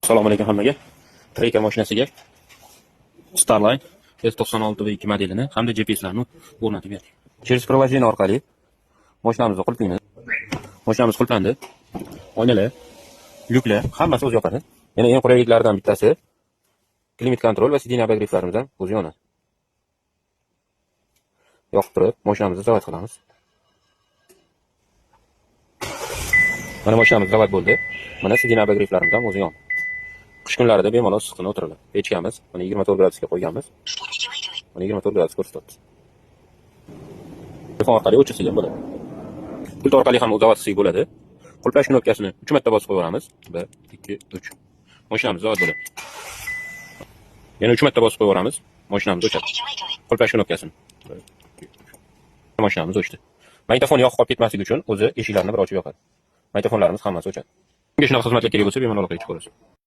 Assalomu alaykum hammaga. Tracker mashinasiga Starline S96 V2 modelini hamda GPSlarni o'rnatib berdik. Через приложение orqali mashinamizni qulflaymiz. Mashinamiz qulflandi. Oynalar, lyuklar hammasi o'zi yopadi. Yana eng qulayliklaridan bittasi климат-контроль va сиденье обогрев larimiz ham o'zi yonadi. Yoqib turib, mashinamizni zavod qilamiz. Mana mashinamiz zavod bo'ldi. Mana сиденье обогрев larimiz ham o'zi yondi. Qish kunlarida bemalol issiqqina o'tiriladi. Pechkamiz mana 24 gradusga qo'yganmiz. Mana 24 gradus ko'rsatyapti. Telefon orqali o'chirsak ham bo'ladi. Pult orqali ham zavod qilsak bo'ladi. Qulflash knopkasini 3 marta bosib qo'yaveramiz. 1, 2, 3. Mashinamiz zavod bo'ladi. Yana 3 marta bosib qo'yaveramiz. Mashinamiz o'chadi. Qulflash knopkasini. 1, 2, 3. Mashinamiz o'chdi. Magnitofon yoqib qolib ketmasligi uchun o'zi eshiklarni bir ochib yoqadi. Magnitofonlarimiz hammasi o'chadi. Kimga shunaqa xizmatlar kerak bo'lsa, bemalol aloqaga chiqaverasiz.